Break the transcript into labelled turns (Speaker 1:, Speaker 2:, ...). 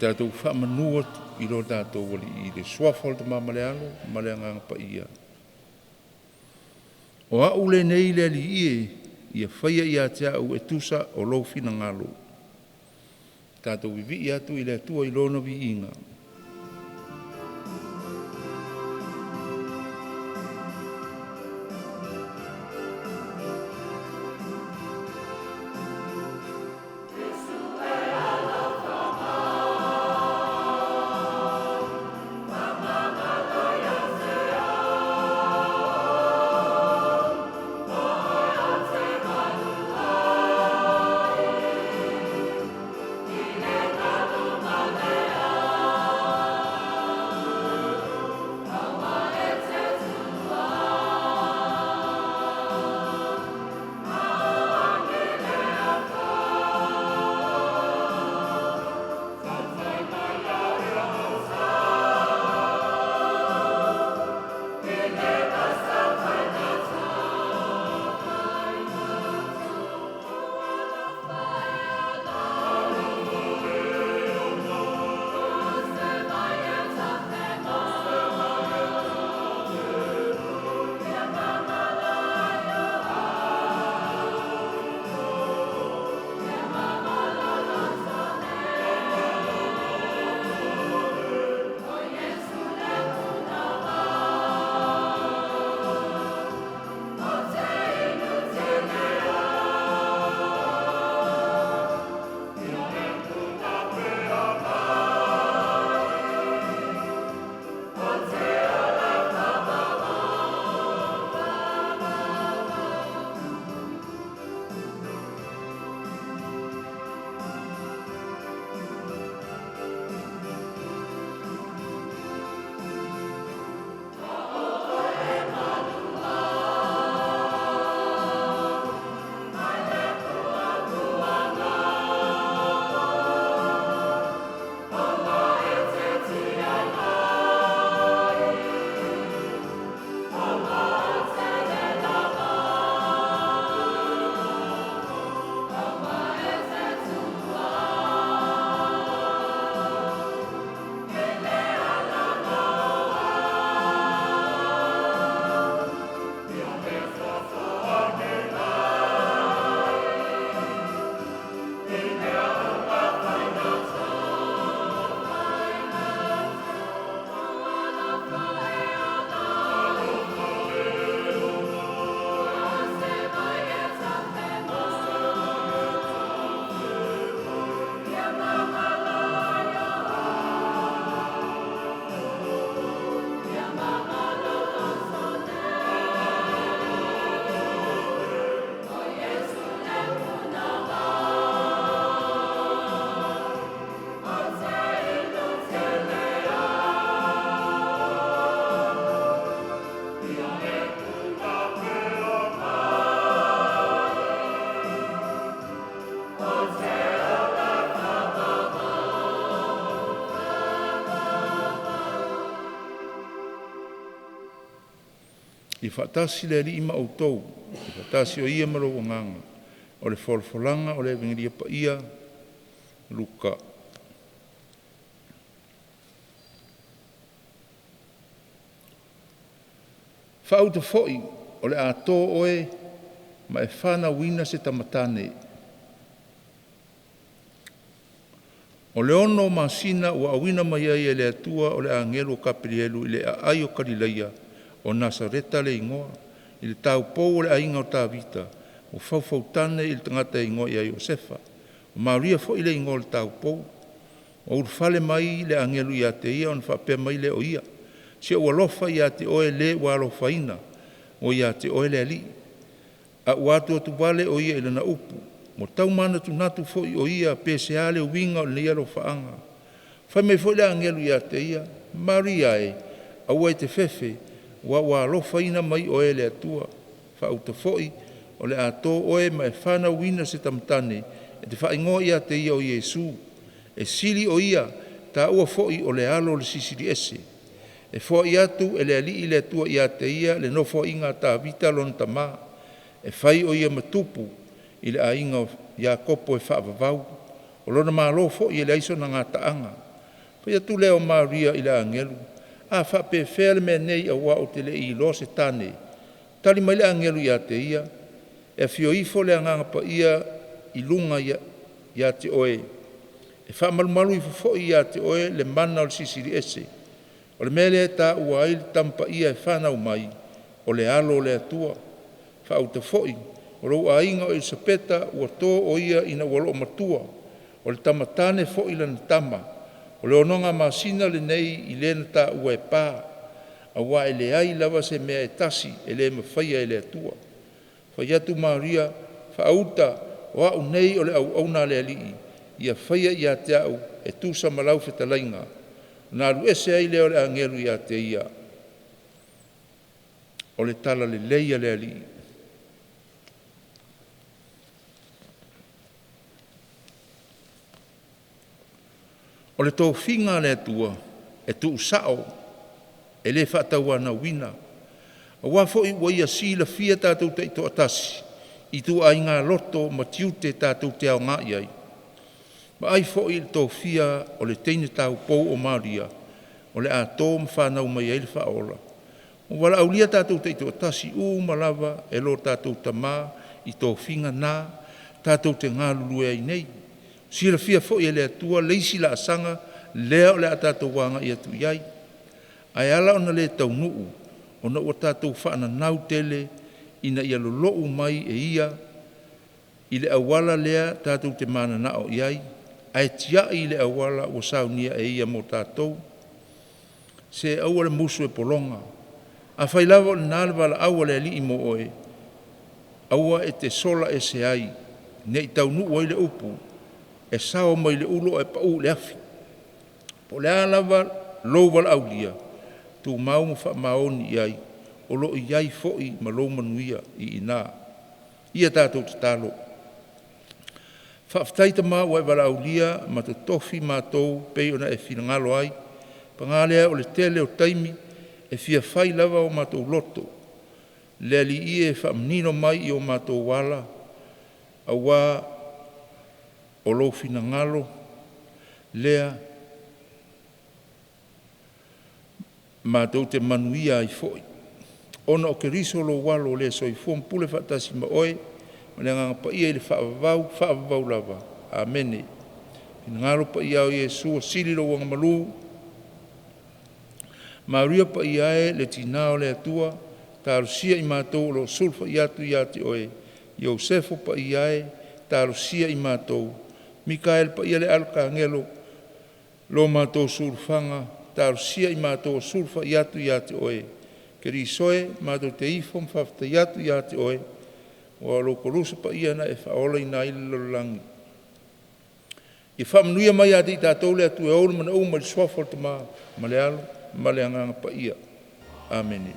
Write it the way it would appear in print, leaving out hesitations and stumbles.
Speaker 1: Tatou faamanu atu i lo tatou Alii i le Suafa o le Tama ma le Alo ma le Agaga Paia. O A'u lenei le Alii e, ia faia ia te a'u e tusa o lou finagalo. Tatou vivii atu i le Atua i lona viiga. Ia faatasi le Alii ma outou. Ia faatasi foi ma lou agaga. O le folafolaga o le Avegelia Paia a Luka. “Faauta foi, o le a to oe ma e fanauina se tama tane. O le ono masina ua auina mai ai e le Atua o le agelu o Kapelielu i le aai o Kalileia o Nasareta le igoa, i le taupou o le aiga o Tavita, ua faufautane i le tagata e igoa ia Iosefa. Ua Maria foi le igoa o le taupou. Ua ulufale mai le agelu ia te ia ona faapea mai lea o ia, “Si ou alofa ia te oe le ua alofaina, ua ia te oe le Alii.” A ua atuatuvale o ia i lana upu, ua tau manatunatu foi o ia pe o le a le uiga o lenei alofaaga. Fai mai foi le agelu ia te ia, “Maria e, aua e te fefe, aua ua alofaina mai oe e le Atua. Faauta foi, o le a to oe ma e fanauina se tama tane, e te faaigoa ia te ia o Iesu. E sili o ia, taua foi o le Alo o le Silisili Ese. E foai atu e le Alii le Atua ia te ia le nofoaiga a Tavita lona tama. E fai o ia ma tupu i le aiga o Iakopo e faavavau. O lona malo foi e leai sona gataaga.” Fai atu lea o Maria i le agelu, “A faapefea le mea nei auā ou te le i iloa se tane?” Tali mai le agelu ia te ia, “E afio ifo le Agaga Paia i luga ia te oe, e faamalumalu ifo foi ia te oe le mana o le Silisili Ese. O le mea lea e taua ai le Tama Paia e fanau mai, o le Alo o le Atua. Faauta foi, o lou aiga o Elisapeta ua to o ia ina ua loomatua, o le tamatane foi lana tama. O le onoga masina lenei i le na taua e pa, auā e leai lava se mea e tasi e le mafaia e le Atua.” Fai atu Maria, “Faauta, o a'u nei o le auauna a le Alii. Ia faia ia te a'u e tusa ma lau fetalaiga.” Ona alu ese ai lea o le agelu ia te ia. O le Talalelei a le Alii. O le tofiga a le Atua e tuusao e le faatauanauina. Aua foi ua Ia silafia tatou taitoatasi i ituaiga loto ma tiute tatou te aoga i ai. Vaai foi i le tofia o le teine taupou o Maria o le a to ma fanau mai ai le Faaola. Ua valaaulia tatou taitoatasi uma lava e lo tatou Tama i tofiga na tatou te galulue ai nei. Ua silafia foi e le Atua le isi laasaga lea o le a tatou agai atu i ai, ae ala ona le taunuu ona ua tatou faananau tele ina ia lolou mai e Ia i le auala lea tatou te mananao i ai, ae tiai i le auala ua saunia e Ia mo tatou. Se aua le musu e pologa. Afai lava o lena le valaau a le Alii mo oe, aua e te sola ese ai, ne i taunuu ai le upu, “E sao mai le ulu ae pau i le afi.” Po o le a lava lou valaaulia, tumau ma faamaoni i ai, o lo o i ai foi ma lou manuia i ina. Ia tatou tatalo. Faafetai Tama ua e valaaulia ma totofi matou pei ona e finagalo ai. Paga lea o le tele o taimi e fia fai lava o matou loto. Le Alii e, faamanino mai i o matou ala auā o lou finagalo lea matou te manuia ai foi. Ona o Keriso lou Alo o le soifua ma pule faatasi ma oe ma le Agaga Paia i le faavavau, faavavau lava. Amene. Finagalo paia o Iesu, ua sili lou agamalu. Maria paia e, le tina o le Atua, talosia i matou o lo o sulufai atu ia te oe. Iosefa paia e, talosia i matou. Mikaeli paia le Alakagelo, lo matou sulufaga, talosia i matou o sulufai atu ia te oe. Keriso e, matou te ifo ma faafetai atu ia te oe, aua o lou Koluse paia na e faaolaina ai le lalolagi. Ia faamanuia mai ia te i tatou le Atua e ou le mea uma i le suafa o le Tama ma le Alo ma le Agaga Paia. Amene.